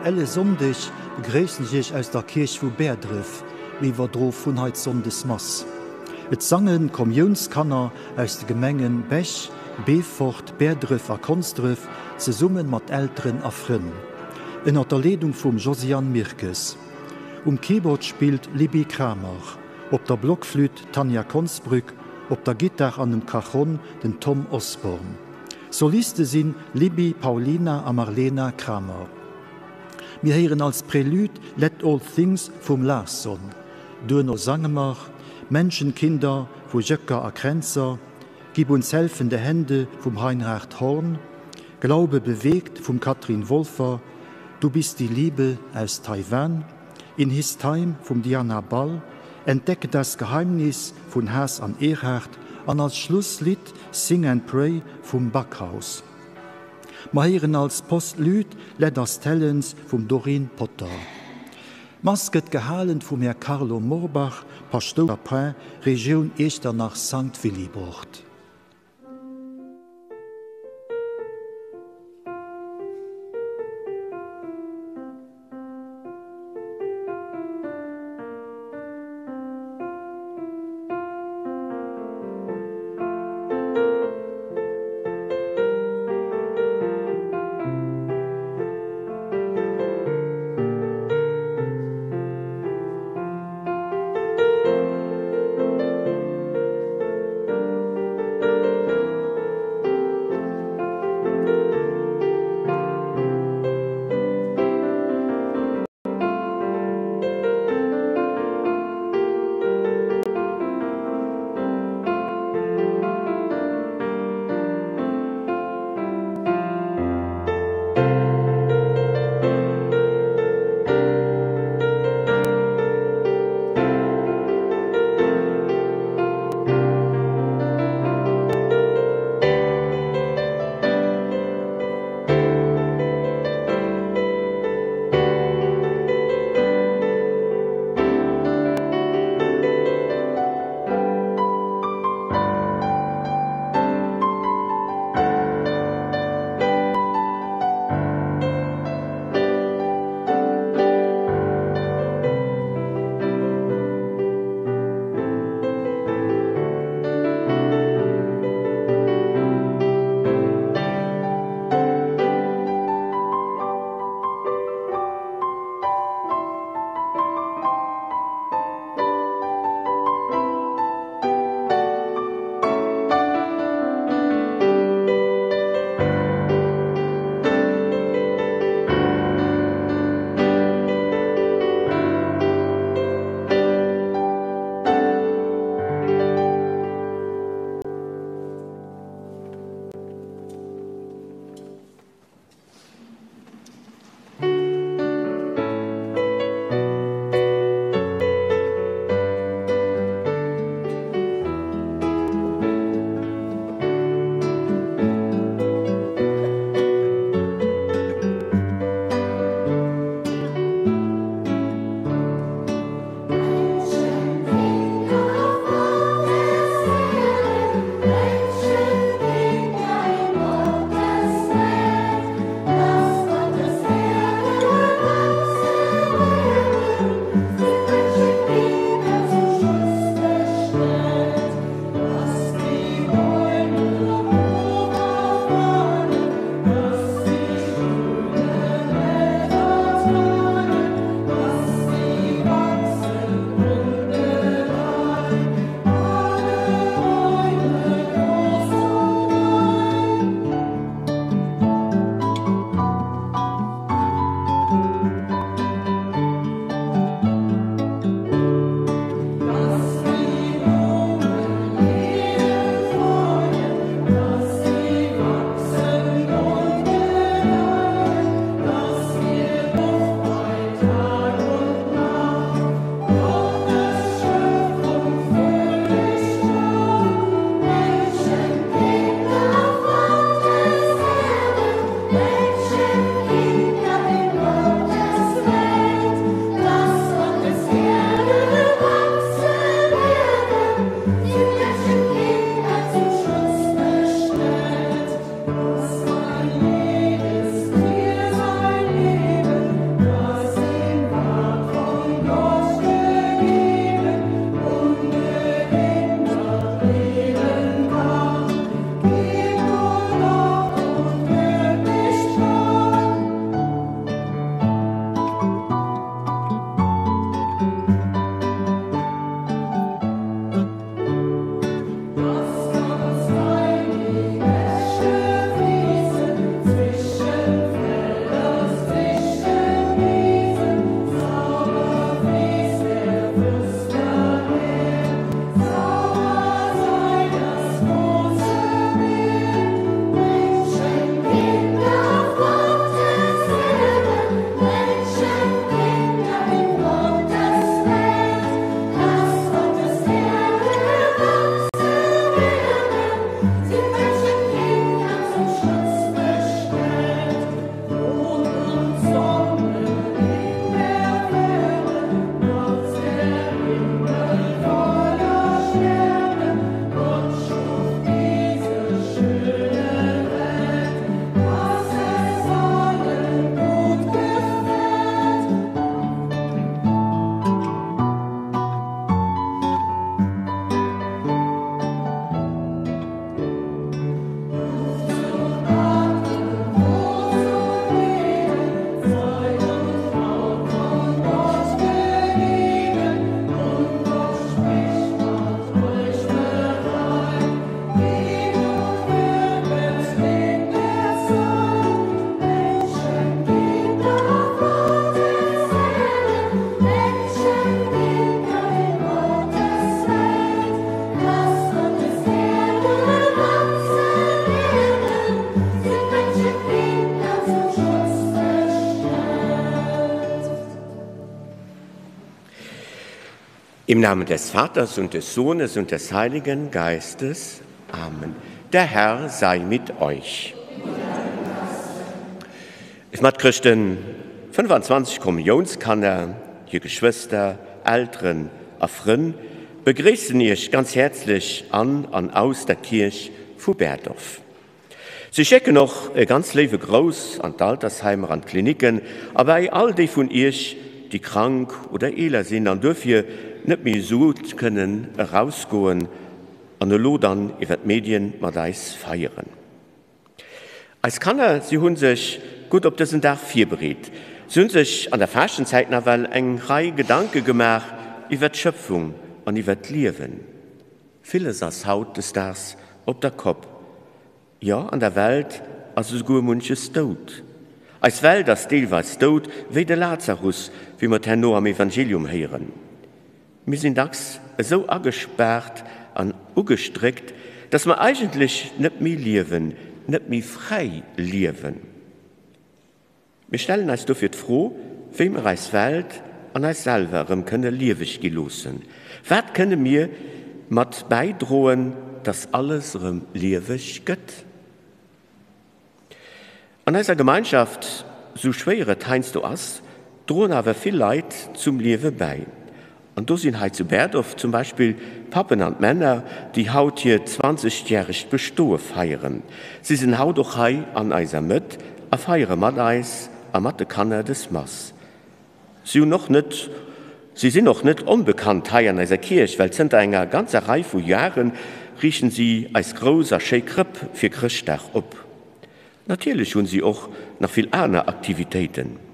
aktuelle Sonndeg begréissen ech Iech aus der Kierch vu Bäerdref. Mir iwwerdroe vun hei d'Sonndesmass. Et sangen d'Kommiounskanner aus de Gemengen Bech, Beefort, Bäerdref a Konsdref zesummen mat Elteren a Frënn. Ënnert der Leedung vum Josiane Mirkes. Um Keyboard spillt Libby Kramer, op der Blockflütt d'Tanja Konsbrück, op der Gittar an dem Cajon den Tom Osborne. Soliste sinn Libby, Paulina a Marlena Kramer. Mir héieren als Prélude Let All Things vum Larsson. Duerno sange mer Menschenkinder vu Jöcker a Kränzer, Gib uns helfende Hände vum Reinhard Horn, Glaube bewegt vum Catherine Wolfer, Du bist die Liebe aus Taiwan, In His Time vum Diana Ball, Entdecke das Geheimnis vun Haas an Erhard an als Schlusslidd Sing and Pray vum Backhaus. Mer héieren als Postlude Let Us Tellens vum Doreen Potter. D'Mass gëtt gehalen vum Här Carlo Morbach, Paschtouer Par, Regioun Iechternach Sankt Willibrord. Im Namen des Vaters und des Sohnes und des Heiligen Geistes. Amen. Der Herr sei mit euch. Ech mat Chrëschten 25 Kommiounskanner, hir Geschwëster, Elteren a Frënn begréissen Iech ganz häerzlech an an aus der Kierch vu Berdorf. Si schécken och e ganz léiwe Grouss an d'Altersheimer an d'Klinicken a bäi all déi vun Iech, déi krank oder eeler sinn an duerfir net méi esou gutt kënnen erausgoen an elo dann iwwer d'Medien mat eis feieren. Eis Kanner, si hu sech gutt op dësen Dag virbereet. Si hu sech an der Faaschtenzäit nawell eng Rei Gedanke gemaach iwwer d'Schëpfung an iwwer d'Liewen. Villes ass hautdesdaags op der Kopp. Jo, an der Welt ass esouguer munches dout. Eis Welt ass deelweis dout, wéi de Lazarus, wéi mer et herno am Evangelium héieren. Mir sinn dacks esou agespaart an ugestréckt, dass mer eigentlech net méi liewen, net méi fräi liewen. Mir stellen eis dofir d'Fro, wéi mer eis Welt an eis selwer erëm kënne lieweg gi loossen. Wat kënne mir mat bäidroen, dass alles erëm lieweg gëtt? An eiser Gemeinschaft, sou schwéier et heiansdo ass, droen awer vill Leit zum Liewe bäi. An do sinn hei zu Berdorf zum Beispill d'Pappen an d'Männer, déi haut hiert zwanzegjäregt Bestoe feieren. Si sinn haut och hei an eiser Mëtt a feiere mat eis a mat de Kanner des Mass. Si hunn och net, si sinn och net onbekannt hei an eiser Kierch, well zënter enger ganzer Rei vu Jahre riichten si eis grouss a schéi Krëpp fir Chrëschtdag op. Natierlech hunn si och nach vill aner Aktivitéiten.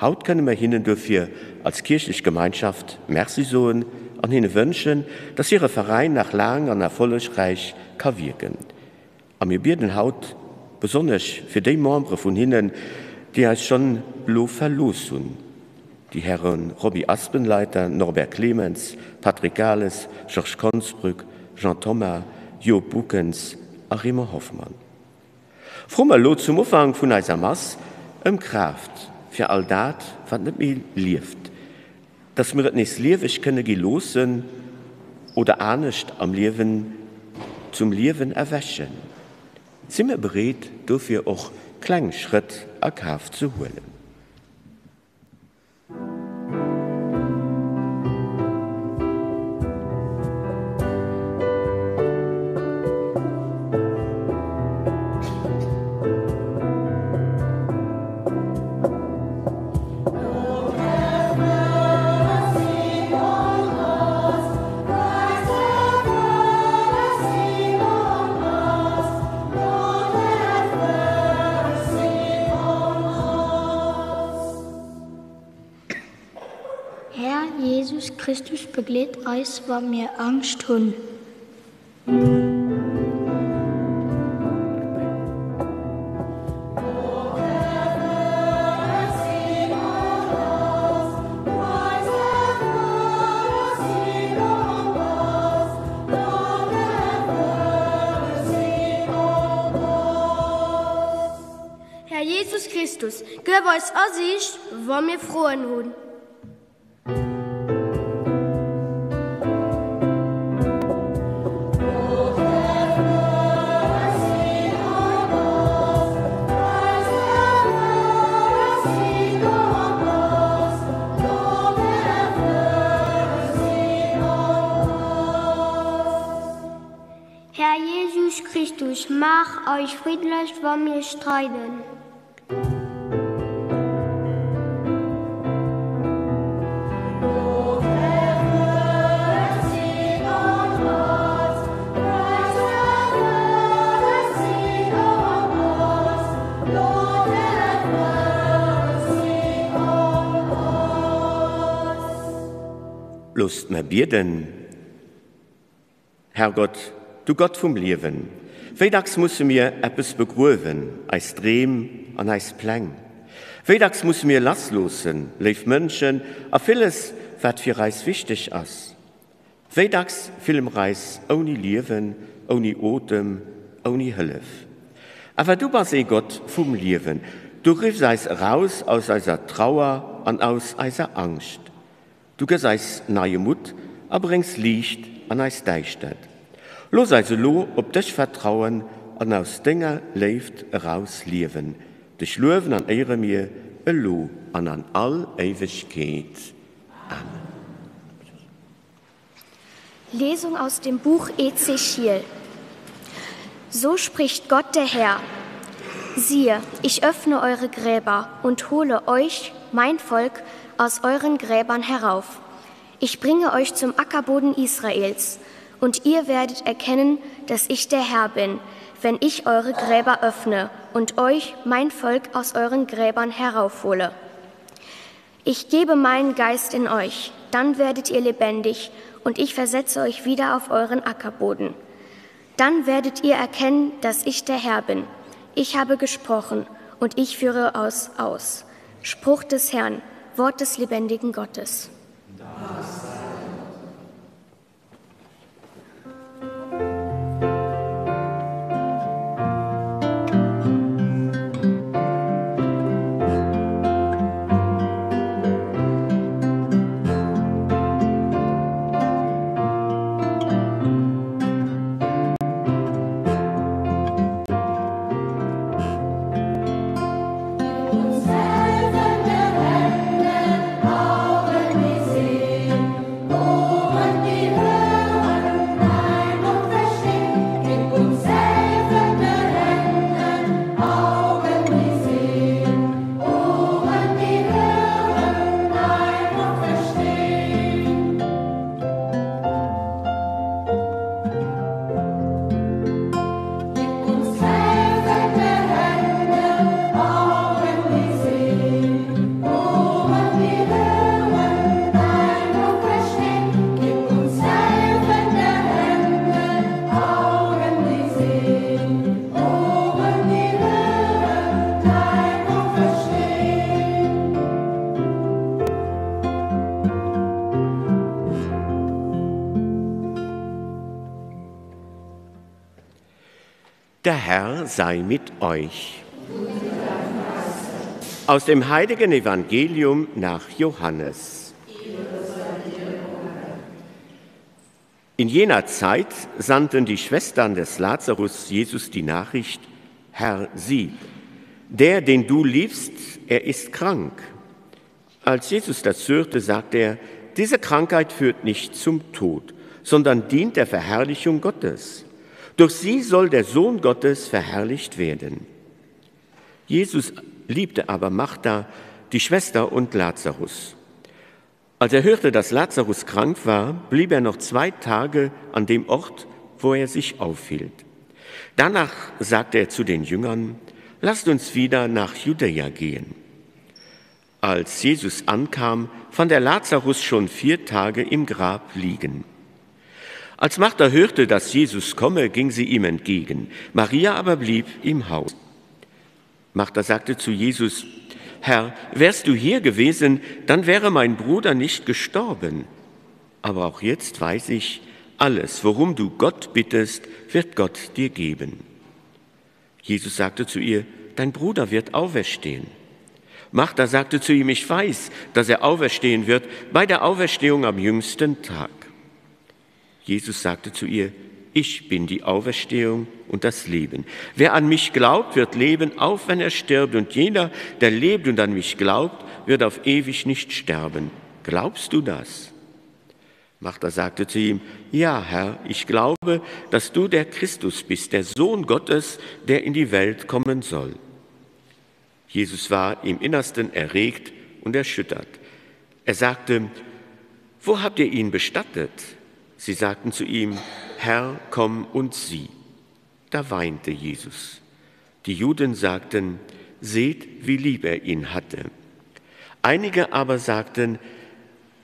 Haut kënne mer hinnen duerfir als kierchlech Gemeinschaft Merci soen an hinne wënschen, dass hire Veräin nach laang an erfollegräich ka wierken. A mir bieden haut besonnesch fir déi Membere vun hinnen, déi eis schonn elo verlooss hunn, déi Häre Roby Aspenleiter, Norbert Clemens, Patrick Gales, Georges Konsbrück, Jean Thoma, Jo Bukens a Raymond Hoffmann. Froe mer elo zum Ufank vun eiser Mass ëm Kraaft fir all dat, wat net méi lieft, dass mir et nees lieweg kënne gi loossen oder anescht am Liewen zum Liewen erwächen. Si mir bereet, dofir och kleng Schrëtt a Kaf ze huelen? Här Jesus Christus begleet eis wa mir Angscht hunn. Här Jesus Christus, gëff eis Asiicht, wa mir Froen hunn. Här Jesus Christus, maach eis friddlech, wa mir streiden. Loosst mer bieden. Herrgott, du Gott vum Liewen, wéi dacks musse mir eppes begruewen, eis Dreem an eis Pläng. Wéi dacks musse mir lassloossen, léif Mënschen a villes, wat fir eis wichteg ass. Wéi dacks fille mer eis ouni Liewen, ouni Otem, ouni Hëllef. Awer du bass ee Gott vum Liewen, du riffs eis eraus aus eiser Trauer an aus eiser Angscht. Du gëss eis neie Mutt a bréngs Liicht an eis Däischtert. Looss eis elo op dech vertrauen an aus denger Léift eraus liewen. Dech luewen an éiere mir elo an an all Éiwegkeet. Amen. Lesung aus dem Buch Ezechiel. So spricht Gott der Herr: Siehe, ich öffne eure Gräber und hole euch, mein Volk, aus euren Gräbern herauf. Ich bringe euch zum Ackerboden Israels, und ihr werdet erkennen, dass ich der Herr bin, wenn ich eure Gräber öffne und euch, mein Volk, aus euren Gräbern heraufhole. Ich gebe meinen Geist in euch, dann werdet ihr lebendig, und ich versetze euch wieder auf euren Ackerboden. Dann werdet ihr erkennen, dass ich der Herr bin. Ich habe gesprochen, und ich führe aus aus. Spruch des Herrn, Wort des lebendigen Gottes. Das. Der Herr sei mit euch. Aus dem heiligen Evangelium nach Johannes. In jener Zeit sandten die Schwestern des Lazarus Jesus die Nachricht: Herr, sieh, der, den du liebst, er ist krank. Als Jesus das hörte, sagte er: Diese Krankheit führt nicht zum Tod, sondern dient der Verherrlichung Gottes. Durch sie soll der Sohn Gottes verherrlicht werden. Jesus liebte aber Martha, die Schwester und Lazarus. Als er hörte, dass Lazarus krank war, blieb er noch zwei Tage an dem Ort, wo er sich aufhielt. Danach sagte er zu den Jüngern: Lasst uns wieder nach Judäa gehen. Als Jesus ankam, fand er Lazarus schon vier Tage im Grab liegen. Als Martha hörte, dass Jesus komme, ging sie ihm entgegen. Maria aber blieb im Haus. Martha sagte zu Jesus: Herr, wärst du hier gewesen, dann wäre mein Bruder nicht gestorben. Aber auch jetzt weiß ich, alles, worum du Gott bittest, wird Gott dir geben. Jesus sagte zu ihr: Dein Bruder wird auferstehen. Martha sagte zu ihm: Ich weiß, dass er auferstehen wird bei der Auferstehung am jüngsten Tag. Jesus sagte zu ihr: Ich bin die Auferstehung und das Leben. Wer an mich glaubt, wird leben, auch wenn er stirbt. Und jener, der lebt und an mich glaubt, wird auf ewig nicht sterben. Glaubst du das? Martha sagte zu ihm: Ja, Herr, ich glaube, dass du der Christus bist, der Sohn Gottes, der in die Welt kommen soll. Jesus war im Innersten erregt und erschüttert. Er sagte: Wo habt ihr ihn bestattet? Sie sagten zu ihm: Herr, komm und sieh. Da weinte Jesus. Die Juden sagten: Seht, wie lieb er ihn hatte. Einige aber sagten: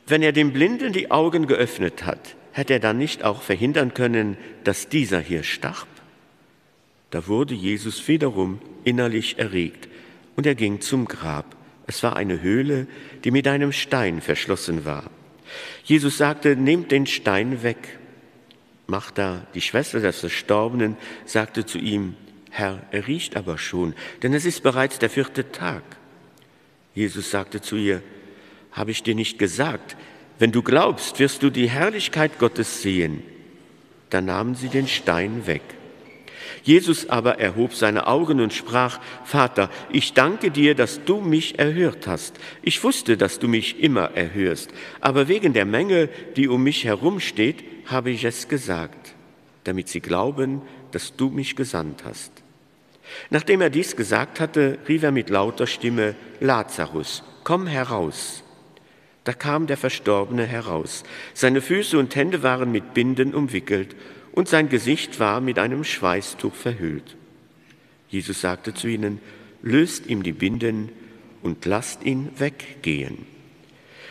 Wenn er dem Blinden die Augen geöffnet hat, hätte er dann nicht auch verhindern können, dass dieser hier starb? Da wurde Jesus wiederum innerlich erregt und er ging zum Grab. Es war eine Höhle, die mit einem Stein verschlossen war. Jesus sagte: Nehmt den Stein weg. Martha, die Schwester des Verstorbenen, sagte zu ihm: Herr, er riecht aber schon, denn es ist bereits der vierte Tag. Jesus sagte zu ihr: Habe ich dir nicht gesagt, Wenn du glaubst, wirst du die Herrlichkeit Gottes sehen. Da nahmen sie den Stein weg. Jesus aber erhob seine Augen und sprach, Vater, ich danke dir, dass du mich erhört hast. Ich wusste, dass du mich immer erhörst, aber wegen der Menge, die um mich herumsteht, habe ich es gesagt, damit sie glauben, dass du mich gesandt hast. Nachdem er dies gesagt hatte, rief er mit lauter Stimme, Lazarus, komm heraus. Da kam der Verstorbene heraus. Seine Füße und Hände waren mit Binden umwickelt und sein Gesicht war mit einem Schweißtuch verhüllt. Jesus sagte zu ihnen, löst ihm die Binden und lasst ihn weggehen.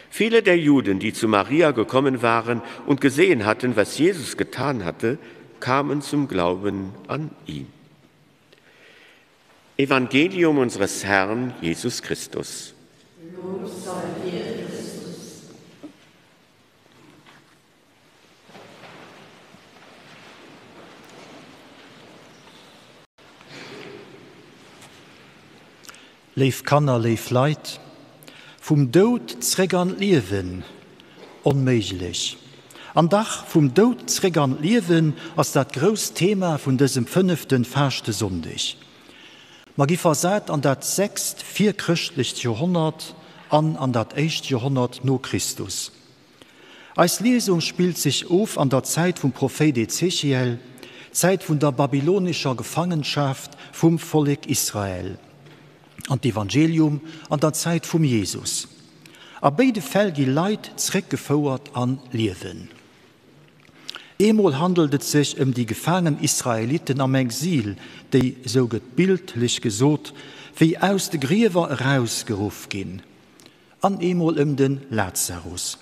Viele der Juden, die zu Maria gekommen waren und gesehen hatten, was Jesus getan hatte, kamen zum Glauben an ihn. Evangelium unseres Herrn Jesus Christus. Lob sei dir, Christus. Léif Kanner, léif Leit, vum Doud zréck an d'Liewen, onméiglech. An dach, vum Doud zréck an d'Liewen ass dat grousst Thema vun dësem fënnefte Faaschtesonndeg. Mer gi versat an dat sechst virchrëschtlecht Joerhonnert an an dat éischt Joerhonnert no Christus. Eis Liesung spillt sech of an der Zäit vum Prophéit Ezechiel, d'Zäit vun der babylonescher Gefangenschaft vum Vollek Israel, an d'Evangelium an der Zäit vum Jesus. A béide Fäll gi Leit zréckgefouert an Liewen. Eemol handelt et sech ëm déi gefaangen Israeliten am Exil, déi, esou gëtt bildlech gesot, wéi aus de Griewer erausgeruff ginn. An eemol ëm de Lazarus.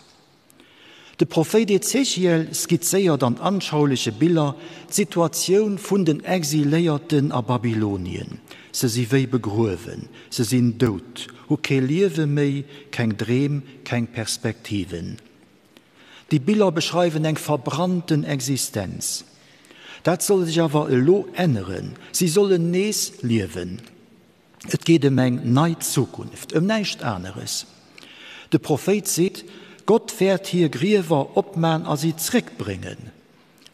De Prophéit Ezechiel skizzéiert an anschauleche Biller d'Situatioun vun den Exiléierten a Babylonien. Se si wéi begruewen, se sinn dout, hu kee Liewe méi, keng Dreem, keng Perspektiven. Déi Biller beschreiwen eng verbrannten Existenz. Dat soll sech awer elo änneren, si sollen nees liewen. Et geet ëm eng nei Zukunft, ëm näischt aneres. De Prophéit seet, Gott wäert hir Griewer opman a si zréckbréngen.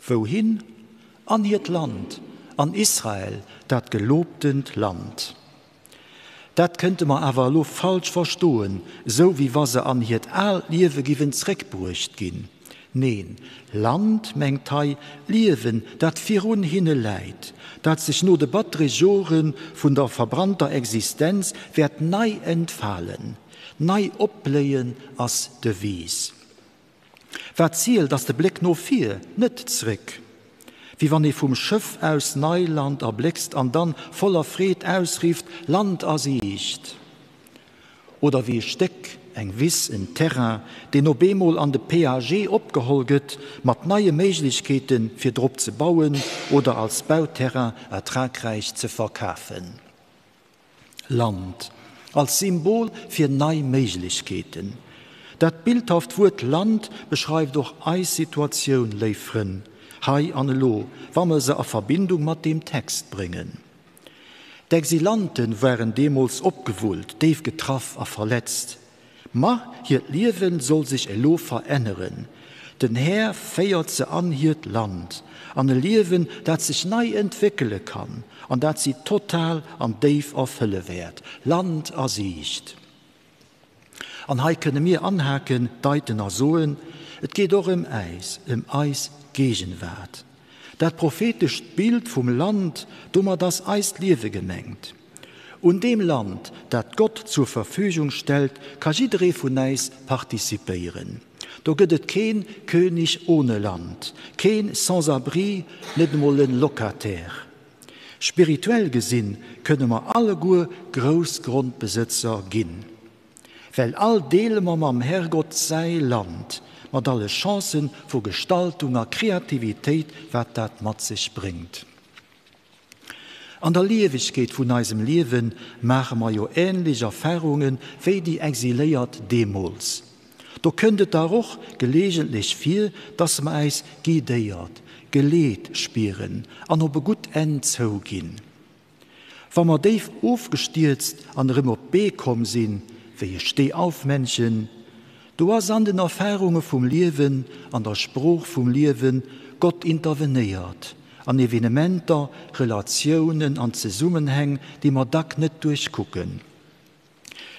Wouhin? An hiert Land, an Israel, dat gelobtent Land. Dat kënnte mer awer elo falsch verstoen, esou wéi wa se an hiert aalt Liewe giwen zréckbruecht ginn. Neen, Land mengt hei Liewen, dat virun hinne läit, dat sech no de battere Jore vun der verbrannter Existenz wäert nei entfalen, nei opbléien ass d'Devise. Wat zielt, ass de Bléck no vir, net zréck. Wéi wann ee vum Schëff aus Neiland erbléckst an dann voller Freed ausrifft, Land a Siicht! Oder wéi e Stéck, eng Wiss, en Terrain, deen op eemol an de PAG opgeholl gëtt, mat neie Méiglechkeeten, fir drop ze bauen oder als Bauterrain ertragräich ze verkafen. Land als Symbol fir nei Méiglechkeeten. Dat bildhaft Wuert Land beschreift och eis Situatioun, léif Frënn, hei an elo, wa mer se a Verbindung mat deem Text bréngen. D'Exilanten waren deemools opgewullt, déif getraff a verletzt. Ma hiert Liewen soll sech elo veränneren. Den Här féiert se an hiert Land, an e Liewen, dat sech nei entwéckele kann an dat si total an déif erfëlle wäert. Land a Siicht. An hei kënne mir anhaken, deiten a soen, Et geet och ëm äis, ëm eis Gegenwaart. Dat prophetescht Bild vum Land, domat ass eist Liewe gemengt. Un deem Land, dat Gott zur Verfügung stellt, ka jidderee vun äis participéieren. Do gëtt et keen König ohne Land, keen Sans-abri, net emol en Locataire. Spirituell gesinn kënne mer alleguer grouss Grondbesëtzer ginn, well all deele mer mam Herrgott säi Land, mat alle Chancen vu Gestaltung a Kreativitéit, wat dat mat sech bréngt. An der Liewegkeet vun eisem Liewe maache mer jo änlech Erfarunge wéi déi Exiléiert deemools. Do kënnt et dach och geleegentlech vir, dass mer äis guidéiert, geleet spieren an op e gutt Enn zouginn. Wa mer déif ofgestierzt an erëm op d'Bee komm sinn, wéi e Stehaufmännchen, Do ass an den Erfarunge vum Liewen, an der Sprooch vum Liewen, Gott intervenéiert, an Evenementer, Relatiounen an Zesummenhäng, déi mer dack net duerchkucken.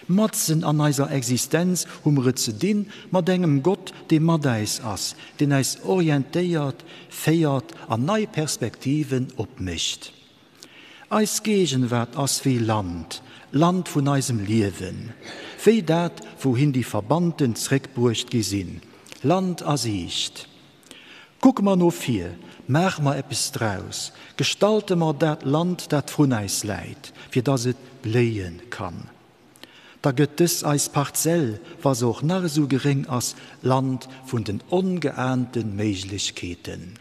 Matzen an eiser Existenz hu mer et ze dinn mat engem Gott, dee mat äis ass, deen äis orientéiert, féiert an nei Perspektiven opmécht. Eis Gegenwart ass wéi Land, Land vun eisem Liewen, wéi dat, wouhin déi Verbannten zréckbruecht gi sinn, Land a Siicht. Kucke mer no vir, maache mer eppes draus, gestalte mer dat Land, dat vrun äis läit, fir dass et bléie kann. Da gëtt dës eis Parzell, wa se och nach esou geréng ass, Land vun den ongeahnte Méiglechkeeten.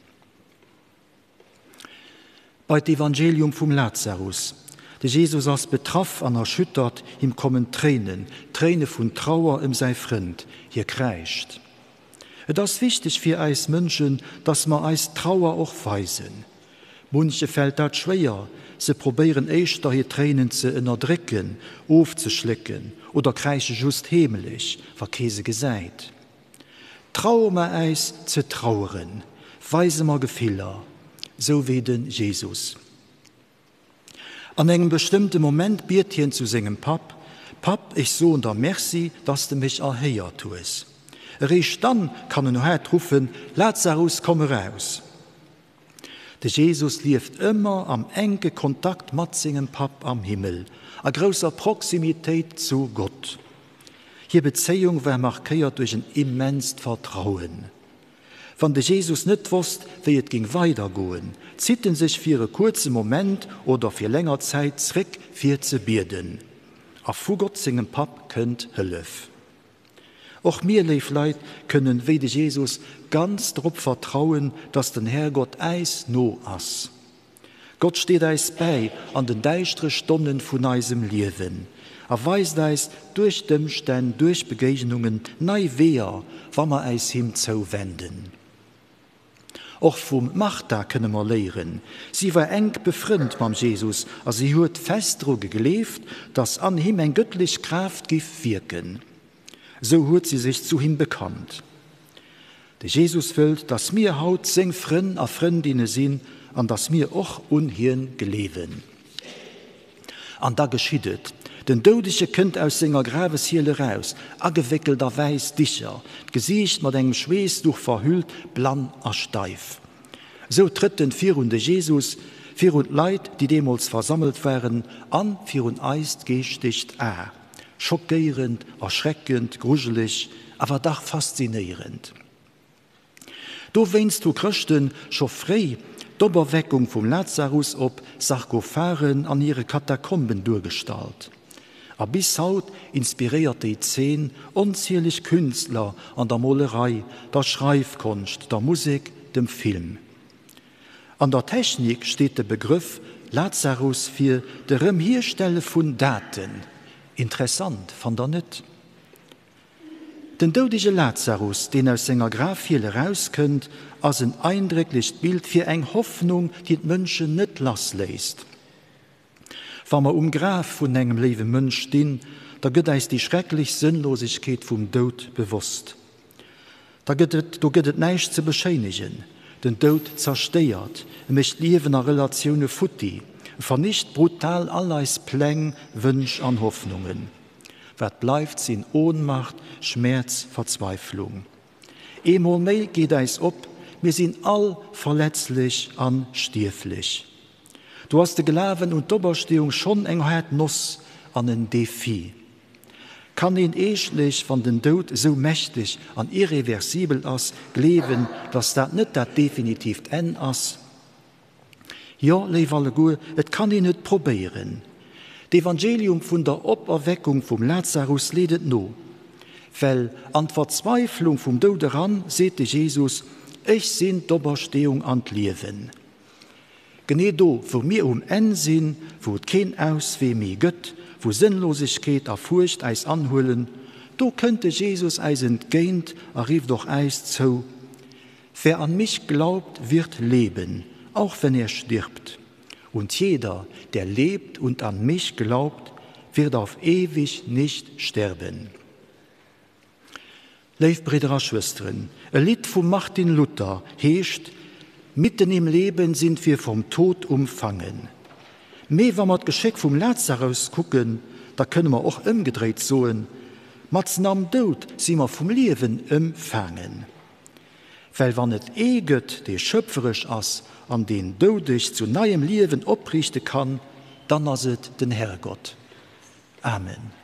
Bei d'Evangelium vum Lazarus. De Jesus ass betraff an erschüttert, him kommen d'Tréinen, Tréine vun Trauer ëm säi Frënd. Hie kräischt. Et ass wichteg fir eis Mënschen, dass mer eis Trauer och weisen. Munche fält dat schwéier, se probéieren éischter hir Tréinen ze ënnerdrécken, ofzeschlécken oder kräische just heemlech, wa kee se gesäit. Traue mer äis ze traueren, weise mer Gefiller, sou wéi de Jesus. An engem bestëmmte Moment biet hien zu sengem Papp, Papp, ech soen der Merci, dass de mech erhéiert hues. Eréischt dann kann en haart ruffen, Lazarus, komm eraus! De Jesus lieft ëmmer am enke Kontakt mat sengem Papp am Himmel, a grousser Proximitéit zu Gott. Hir Bezéiung war markéiert duerch en immenst Vertrauen. Wann de Jesus net wosst, wéi et géing weidergoen, zitt en sech fir e kuerze Moment oder fir länger Zäit zréck fir ze bieden. A vu Gott, sengem Papp, kënnt Hëllef. Och mir, léif Leit, kënnen wéi de Jesus ganz drop vertrauen, dass den Härgott äis no ass. Gott steet äis bäi an den däischtere Stonnen vun eisem Liewen a weist äis duerch d'Ëmstänn, duerch Begéignungen nei Weeër, wa mer äis him zouwenden. Och vum Martha kënne mer léieren. Si war enk befrënnt mam Jesus a si huet fest dru gegleeft, datt an him eng gëttlech Kraaft giff wierken. Esou huet si sech zu him bekannt. De Jesus wëllt, datt mir haut seng Frënn a Frëndinne sinn an datt mir och un hien gleewen. An da geschitt et, Den Doudege kënnt aus senger Graweshiel eraus, agewéckelt a wäiss Dicher, d'Gesiicht mat engem Schweessduch verhüllt, blann a steif. Esou trëtt en virun de Jesus, virun d'Leit, déi deemools versammelt waren, a virun eist geeschtegt A. Schockéierend, erschreckend, grujeleg, awer dach faszinéierend. Dowéinst hu Chrëschte scho fréi d'Operweckung vum Lazarus op Sarkophagen an hire Katakomben duergestallt. A bis haut inspiréiert déi Zeen onzieleg Künstler an der Molerei, der Schreifkonscht, der Musek, dem Film. An der Technik steet de Begrëff Lazarus fir d'Erëmhierstelle vun Daten. Interessant, fannt der net? Den doudege Lazarus, deen aus senger Grafhiel erauskënnt, ass en eindrécklecht Bild fir eng Hoffnung, déi d'Mënschen net lassléisst. Wa mer um Graf vun engem léiwe Mënsch stinn, da gëtt äis déi schrecklech Sënnlosegkeet vum Doud bewosst. Da gëtt et, do gëtt et näischt ze beschéinegen. Den Doud zerstéiert, e mécht Liewen a Relatioune futti, e vernicht brutal all eis Pläng, Wënsch an Hoffnungen. Wat bleift sinn Ohnmacht, Schmäerz, Verzweiflung. Eemol méi geet äis op, mir sinn all verletzlech an stierflech. Do ass de Glawen un d'Opersteeung schonn eng haart Noss an en Defi. Kann een eeschtlech, wann den Doud esou mächteg an irreversibel ass, gleewen, dass dat net dat definitiivt Enn ass? Jo, léif alleguer, et kann een et probéieren. D'Evangelium vun der Operweckung vum Lazarus leet et no. Well an d'Verzweiflung vum Doud eran seet de Jesus, Ech sinn d'Opersteeung an d'Liewen. Genee do, wou mir um Enn sinn, wou et keen Auswee méi gëtt, wou Sënnlosegkeet a Fuercht äis anhuelen, do kënnt de Jesus äis entgéint a rifft och äis zou, Wer an mich glaubt, wird leben, auch wenn er stirbt. Und jeder, der lebt und an mich glaubt, wird auf ewig nicht sterben. Léif Bridder a Schwësteren, e Lidd vum Martin Luther heescht Mitten im Leben sind wir vom Tod umfangen. Mee wa mer d'Geschéck vum Lazarus kucken, da kënne mer och ëmgedréit soen, Matzen am Doud si mer vum Liewen ëmfaangen. Well wann et ee gëtt, dee schöpferesch ass an deen Doudeg zu neiem Liewen opriichte kann, dann ass et den Herrgott. Amen.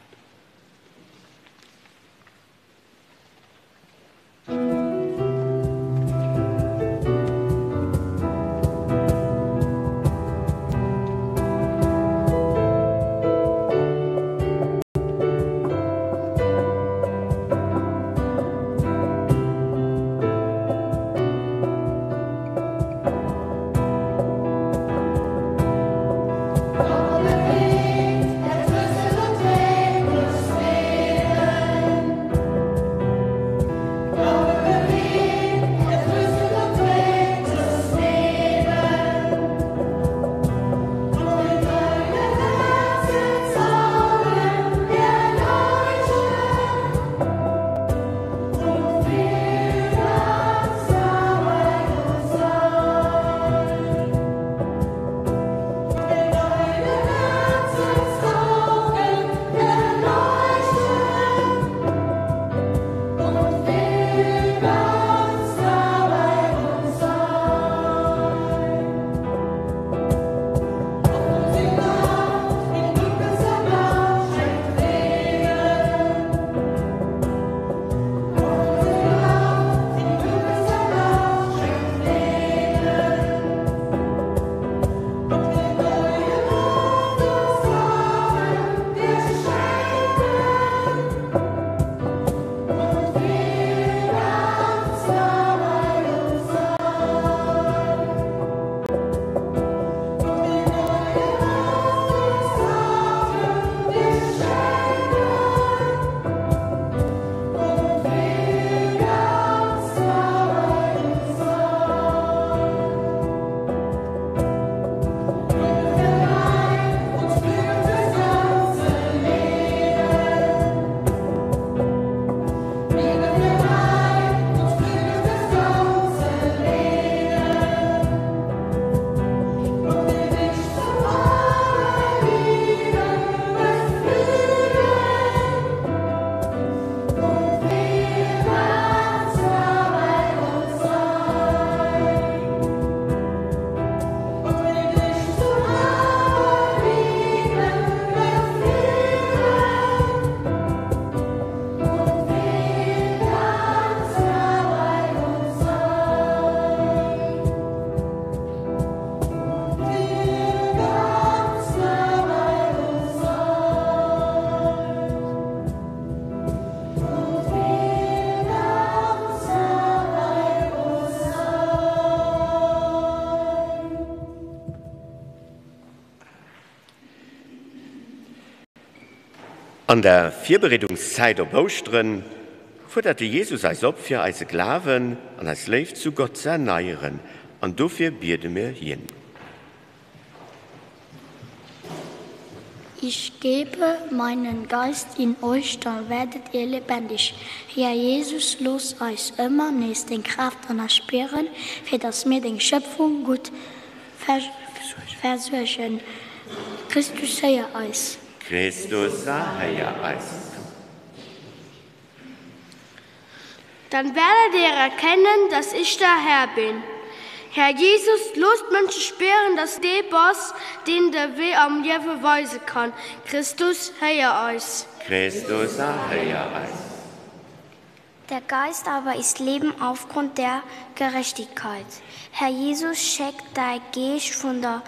An der Virbereedungszäit op Ouschteren fuerdert de Jesus eis op, fir eise Glawen an eis Léift zu Gott ze erneieren, an dofir biede mir hien. Ich gebe meinen Geist in euch, dann werdet ihr lebendig. Herr Jesus, looss eis ëmmer nees deng Kraaft an eis spieren, fir dass mir deng Schöpfung gutt versuergen. Christus, héier eis. Christus, erhéier eis. Dann werdet ihr erkennen, dass ich der Herr bin. Här Jesus, looss d'Mënsche spieren, dass dee bass, deen de Wee am Liewe weise kann. Christus, héier eis. Christus, erhéier eis. Der Geist aber ist Leben aufgrund der Gerechtigkeit. Herr Jesus, scheck däi Geescht vun der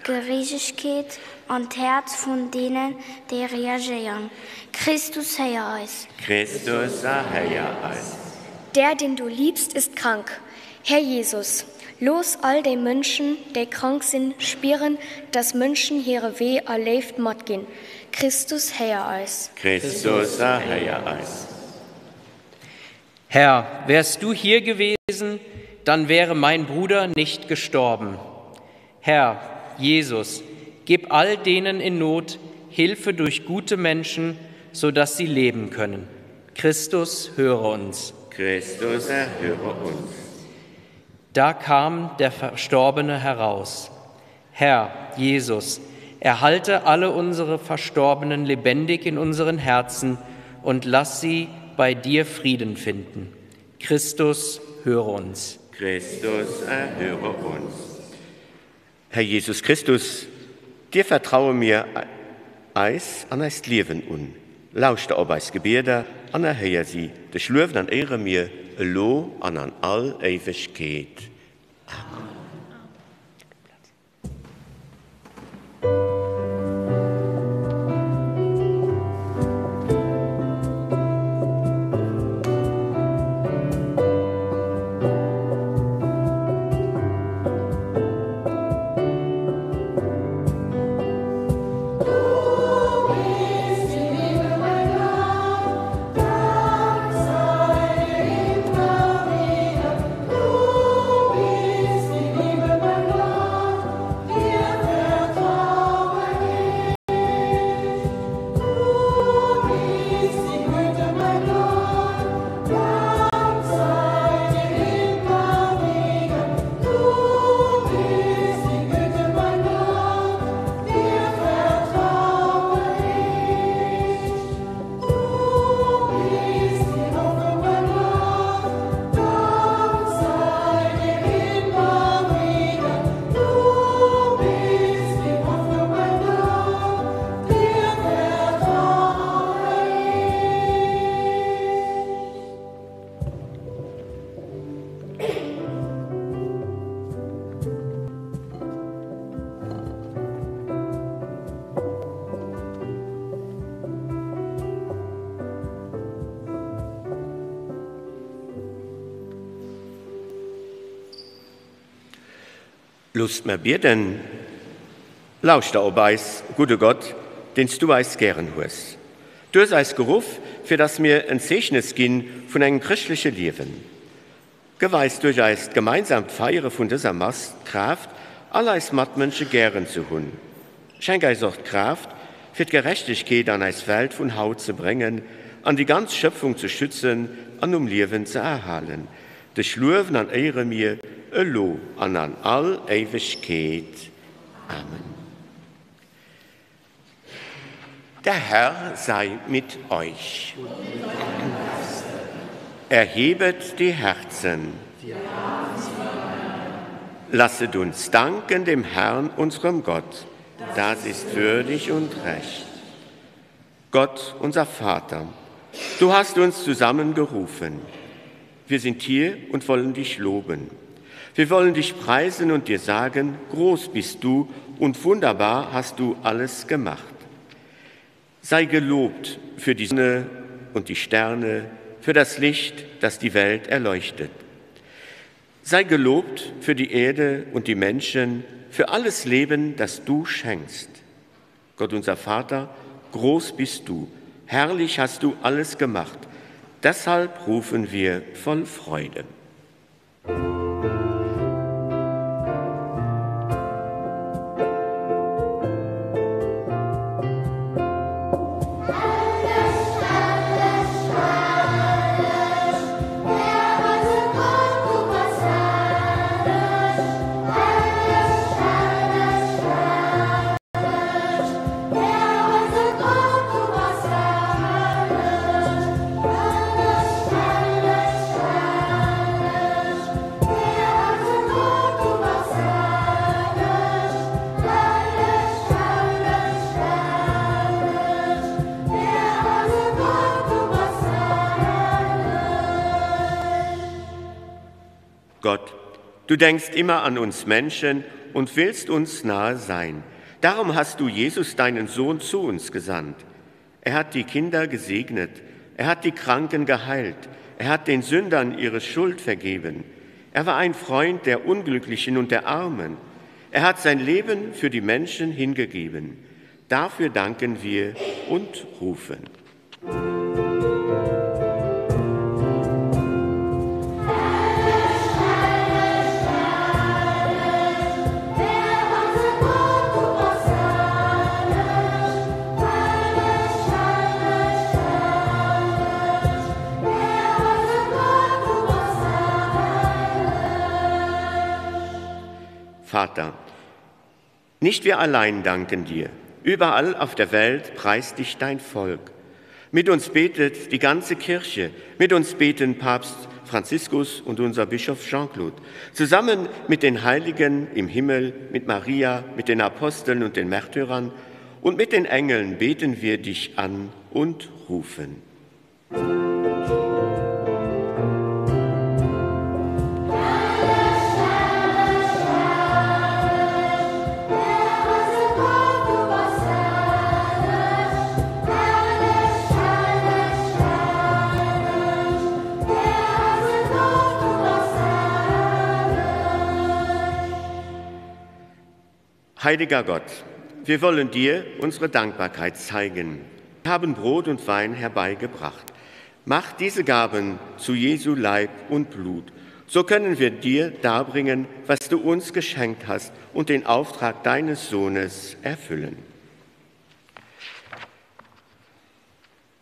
Gerechtegkeet an d'Häerz vun deenen, déi reagéieren. Christus, héier eis. Christus, erhéier eis. Der, den du liebst, ist krank. Herr Jesus, looss all déi Mënschen, déi krank sinn, spieren, dass Mënschen hire Wee a Léift matginn. Christus, héier eis. Christus, erhéier eis. Herr, wärst du hier gewesen, dann wäre mein Bruder nicht gestorben. Herr, Jesus, gib all denen in Not Hilfe durch gute Menschen, so dass sie leben können. Christus, höre uns. Christus, erhöre uns. Da kam der Verstorbene heraus. Herr Jesus, erhalte alle unsere Verstorbenen lebendig in unseren Herzen und lass sie bei dir Frieden finden. Christus, höre uns. Christus, erhöre uns. Herr Jesus Christus, dir vertraue mir eis an eist Liewen un. Lauschter op eis Gebieder an erhéier si. Dech luewen an éiere mir elo an an all Éiwegkeet. Amen. Loosst mer bieden. Lauschter op eis, gudde Gott, deen s du eis gären hues. Du hues eis geruff, fir dass mir en Zeechnes gi vun engem chrëschtleche Liewen. Gëff eis duerch eist gemeinsamt Feiere vun dëser Mass d'Kraaft, all eis Matmënsche gären ze hunn. Schenk eis och d'Kraaft, fir d'Gerechtegkeet an eis Welt vun haut ze bréngen an déi ganz Schëpfung ze schützen an um Liewen ze erhalen. Dech luewen an éiere mir elo an an all Éiwegkeet. Amen. Der Herr sei mit euch. Erhebet die Herzen. Lasset uns danken dem Herrn, unserem Gott. Das ist würdig und recht. Gott, unser Vater, du hast uns zusammengerufen. Wir sind hier und wollen dich loben. Wir wollen dich preisen und dir sagen, groß bist du und wunderbar hast du alles gemacht. Sei gelobt für die Sonne und die Sterne, für das Licht, das die Welt erleuchtet. Sei gelobt für die Erde und die Menschen, für alles Leben, das du schenkst. Gott unser Vater, groß bist du, herrlich hast du alles gemacht. Deshalb rufen wir voll Freude. Gott, du denkst immer an uns Menschen und willst uns nahe sein. Darum hast du Jesus, deinen Sohn, zu uns gesandt. Er hat die Kinder gesegnet, er hat die Kranken geheilt, er hat den Sündern ihre Schuld vergeben. Er war ein Freund der Unglücklichen und der Armen. Er hat sein Leben für die Menschen hingegeben. Dafür danken wir und rufen. Vater, nicht wir allein danken dir. Überall auf der Welt preist dich dein Volk. Mit uns betet die ganze Kirche, mit uns beten Papst Franziskus und unser Bischof Jean-Claude, zusammen mit den Heiligen im Himmel, mit Maria, mit den Aposteln und den Märtyrern und mit den Engeln beten wir dich an und rufen. Heiliger Gott, wir wollen dir unsere Dankbarkeit zeigen. Wir haben Brot und Wein herbeigebracht. Mach diese Gaben zu Jesu Leib und Blut. So können wir dir darbringen, was du uns geschenkt hast und den Auftrag deines Sohnes erfüllen.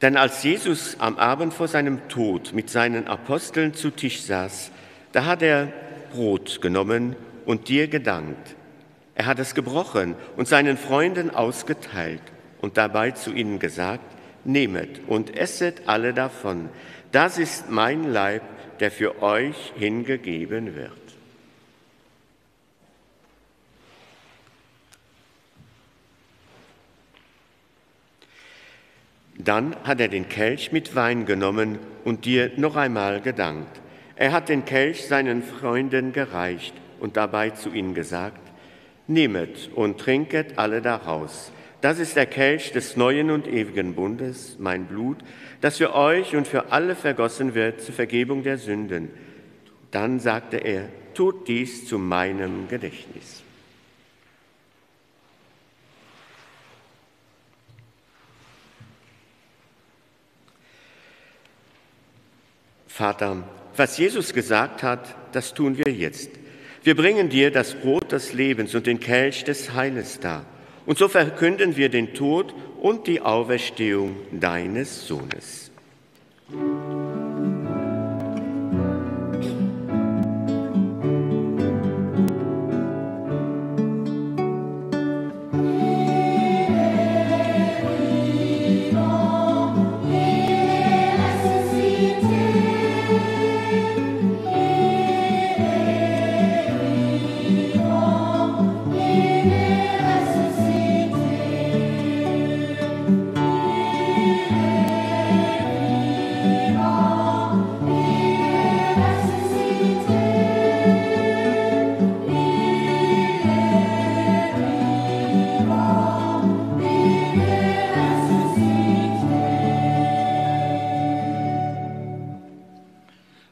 Denn als Jesus am Abend vor seinem Tod mit seinen Aposteln zu Tisch saß, da hat er Brot genommen und dir gedankt. Er hat es gebrochen und seinen Freunden ausgeteilt und dabei zu ihnen gesagt: Nehmet und esset alle davon. Das ist mein Leib, der für euch hingegeben wird. Dann hat er den Kelch mit Wein genommen und dir noch einmal gedankt. Er hat den Kelch seinen Freunden gereicht und dabei zu ihnen gesagt: Nehmet und trinket alle daraus. Das ist der Kelch des neuen und ewigen Bundes, mein Blut, das für euch und für alle vergossen wird zur Vergebung der Sünden. Dann sagte er: Tut dies zu meinem Gedächtnis. Vater, was Jesus gesagt hat, das tun wir jetzt. Wir bringen dir das Brot des Lebens und den Kelch des Heiles dar. Und so verkünden wir den Tod und die Auferstehung deines Sohnes.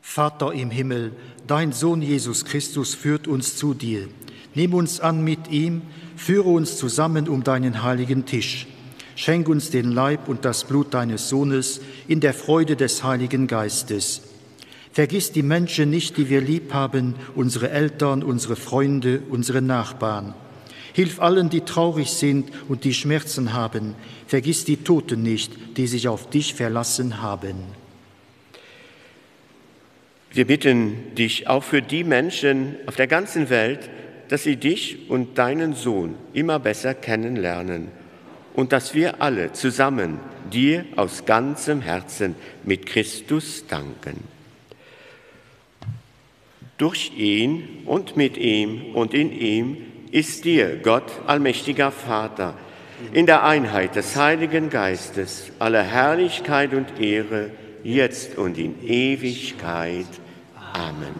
Vater im Himmel, dein Sohn Jesus Christus führt uns zu dir. Nimm uns an mit ihm, führe uns zusammen um deinen heiligen Tisch. Schenk uns den Leib und das Blut deines Sohnes in der Freude des Heiligen Geistes. Vergiss die Menschen nicht, die wir lieb haben, unsere Eltern, unsere Freunde, unsere Nachbarn. Hilf allen, die traurig sind und die Schmerzen haben. Vergiss die Toten nicht, die sich auf dich verlassen haben. Wir bitten dich auch für die Menschen auf der ganzen Welt, dass sie dich und deinen Sohn immer besser kennenlernen und dass wir alle zusammen dir aus ganzem Herzen mit Christus danken. Durch ihn und mit ihm und in ihm ist dir, Gott, allmächtiger Vater, in der Einheit des Heiligen Geistes alle Herrlichkeit und Ehre, jetzt und in Ewigkeit. Amen.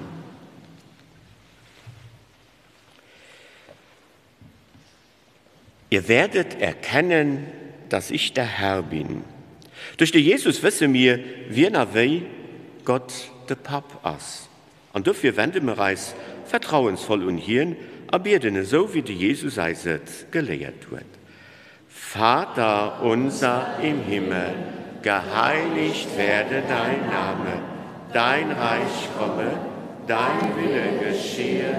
Ihr werdet erkennen, dass ich der Herr bin. Duerch de Jesus wësse mir, wien a wéi Gott de Papp ass. An dofir wende mer eis vertrauensvoll un hien a bieden esou, wéi de Jesus eis et geléiert huet. Vater unser im Himmel, geheiligt werde dein Name, dein Reich komme, dein Wille geschehe,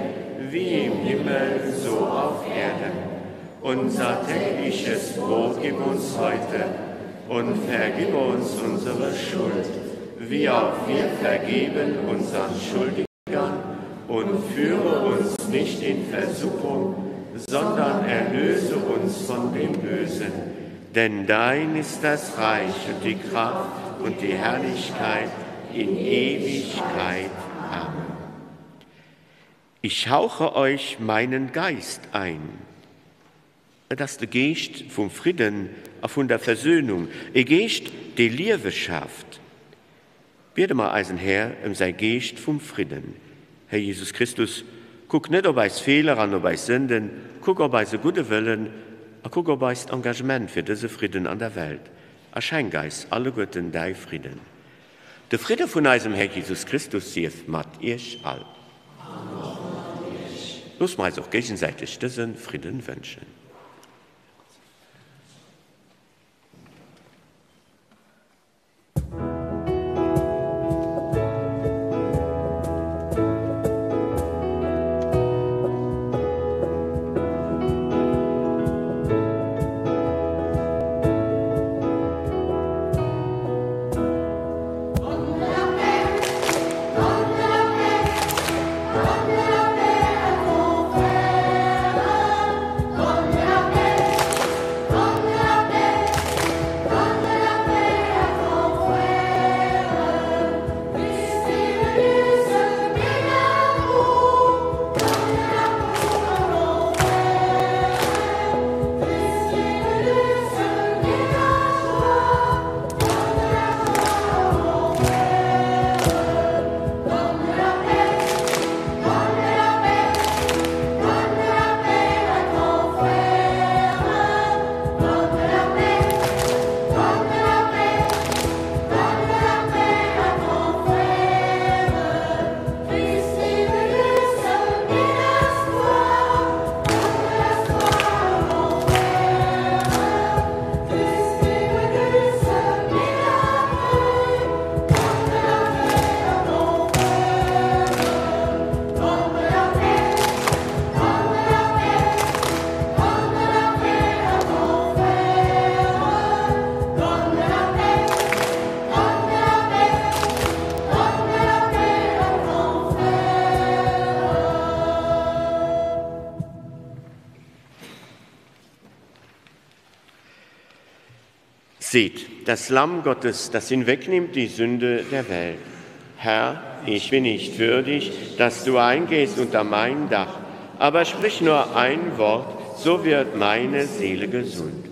wie im Himmel so auf Erden. Unser tägliches Brot gib uns heute und vergib uns unsere Schuld, wie auch wir vergeben unseren Schuldigern. Und führe uns nicht in Versuchung, sondern erlöse uns von dem Bösen. Denn dein ist das Reich und die Kraft und die Herrlichkeit in Ewigkeit. Amen. Ich hauche euch meinen Geist ein. Et ass de Geescht vum Fridden a vun der Versöhnung, e Geescht, dee Liewe schaaft. Biede mer eisen Här ëm säi Geescht vum Fridden. Här Jesus Christus, kuck net op eis Feeler an op eis Sënden, kuck op eise gudde Wëllen a kuck op eist Engagement fir dëse Fridden an der Welt a schenk eis alleguerten däi Fridden. De Fridde vun eisem Här Jesus Christus sief mat iech all. An och mat iech. Looss mer eis och géigesäiteg dëse Fridden wënschen. Seht, das Lamm Gottes, das hinwegnimmt die Sünde der Welt. Herr, ich bin nicht würdig, dass du eingehst unter mein Dach, aber sprich nur ein Wort, so wird meine Seele gesund.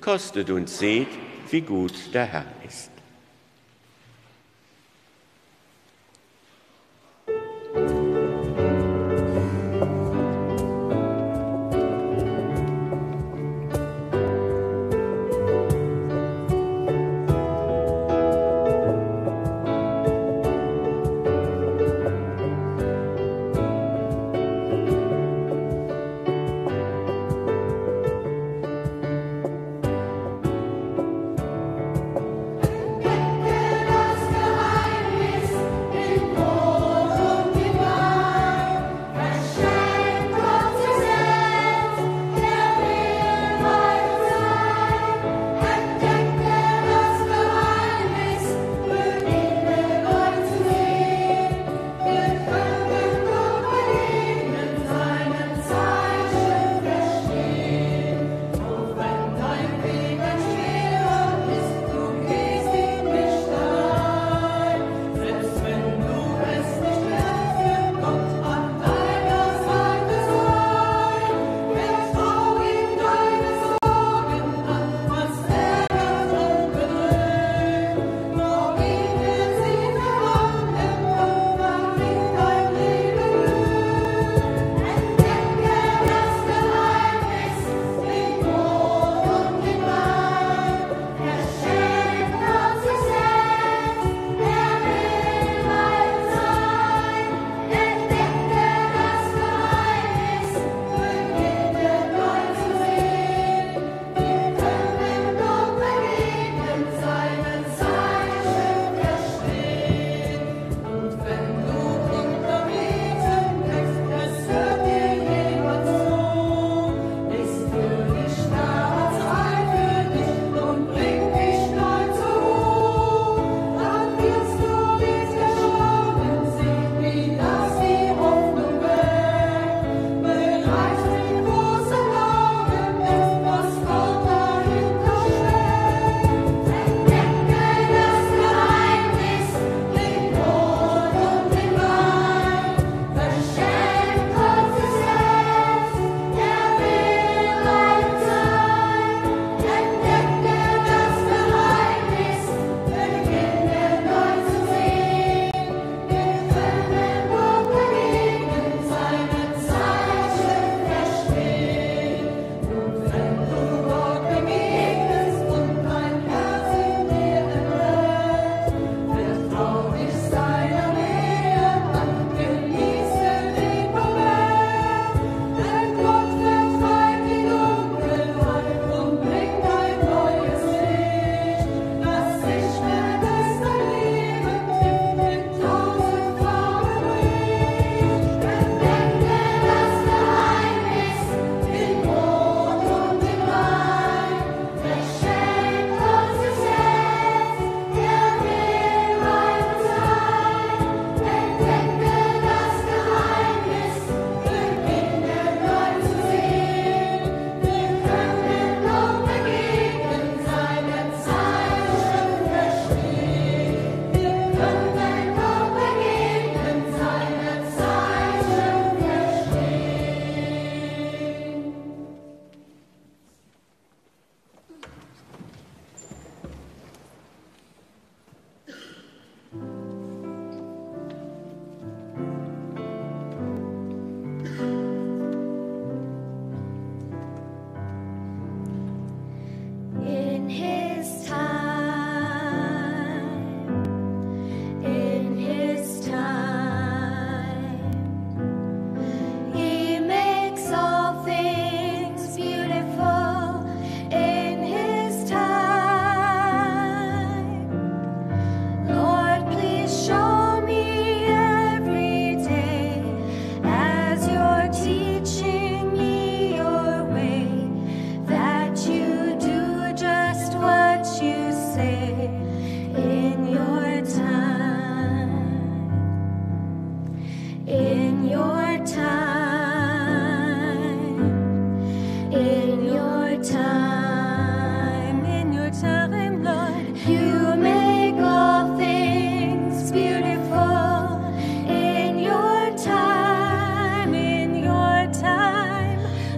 Kostet und seht, wie gut der Herr ist.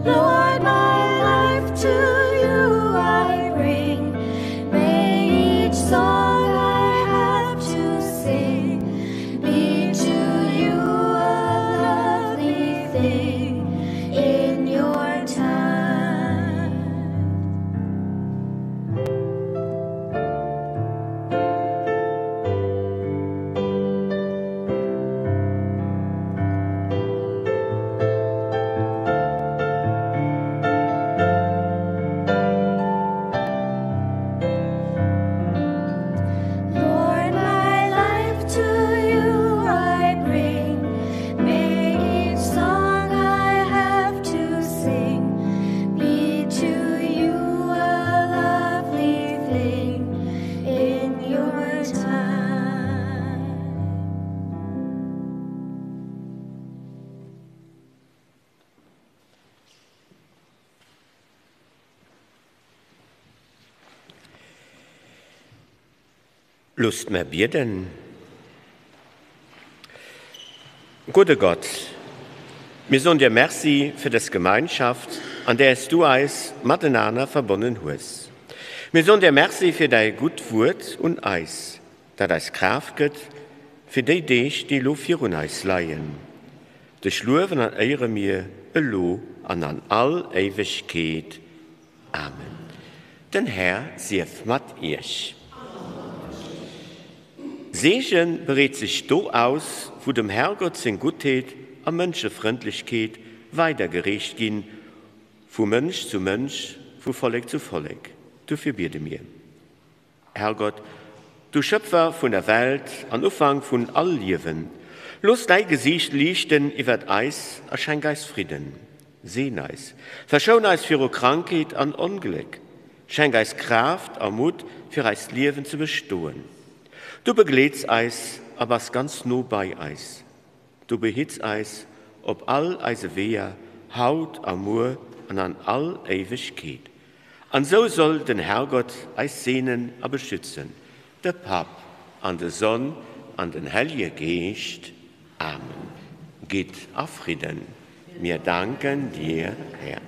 Lord, my life to you I bring. May each song I have to sing be to you a lovely thing in your time. Lord, my life to you I bring. May each song I have to sing be to you a lovely thing in your time. Loosst mer bieden. Gudde Gott, mir soen dir Merci fir dës Gemeinschaft, an där s du eis matenaner verbonnen hues. Mir soen dir Merci fir däi gutt Wuert un eis, dat eis Kraaft gëtt fir déi Deeg, déi elo virun eis leien. Dech luewen an éiere mir elo an an all Éiwegkeet. Amen. Den Här sief mat iech. Seege breet sech do aus, wou dem Herrgott seng Guttheet a Mënschefrëndlechkeet weidergereecht ginn, vu Mënsch zu Mënsch, vu Vollek zu Vollek. Dofir biede mir. Herrgott, du Schëpfer vun der Welt an Ufank vun all Liewen, looss däi Gesiicht liichten iwwert eis a schenk eis Fridden. Seen eis, verschoun eis viru Krankheet an Ongléck, schenk eis Kraaft a Mutt fir eist Liewen ze bestoen. Du begleets eis a bass ganz no bei eis. Du behitts eis op all eise Weeër, haut a muer an an all Éiwegkeet. An esou soll den Herrgott eis seenen a beschützen, de Papp an de Sonn an den Hellje Geescht. Amen. Gitt a Fridden. Mir danken dir, Här.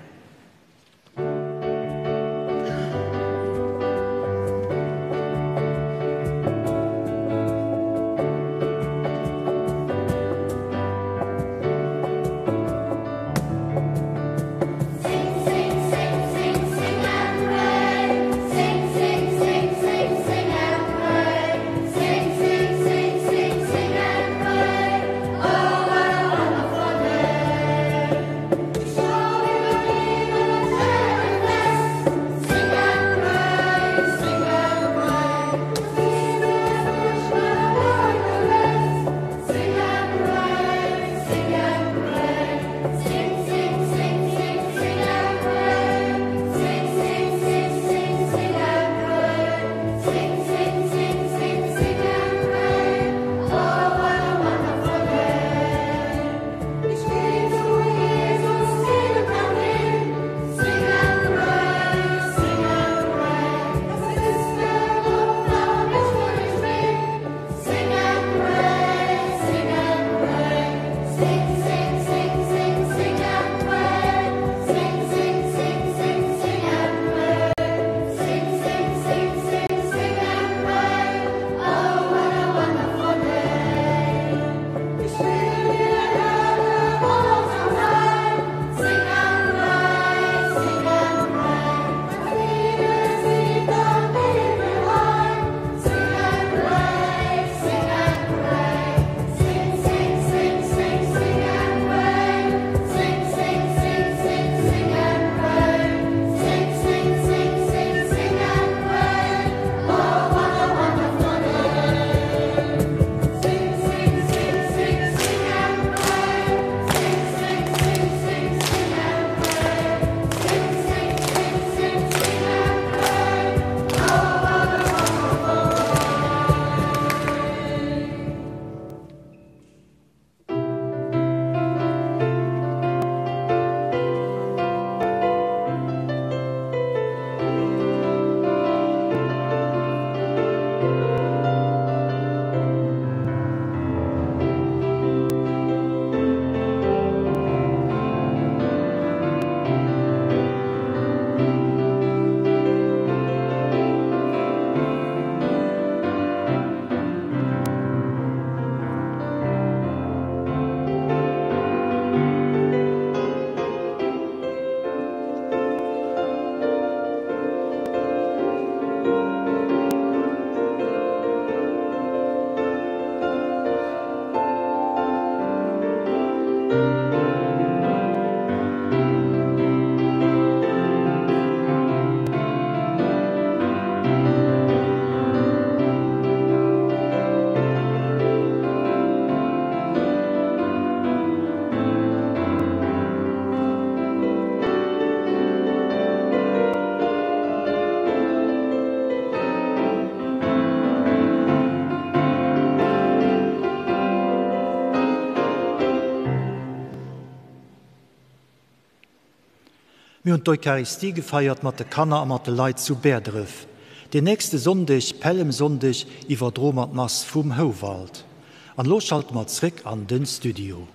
Mir hunn d'Eucharistie gefeiert mat de Kanner a mat de Leit zu Bäerdref. Deen nächste Sonndeg, Pällemsonndeg, iwwerdroe mer d'Mass vum Houwald. An elo schalte mer zréck an den Studio.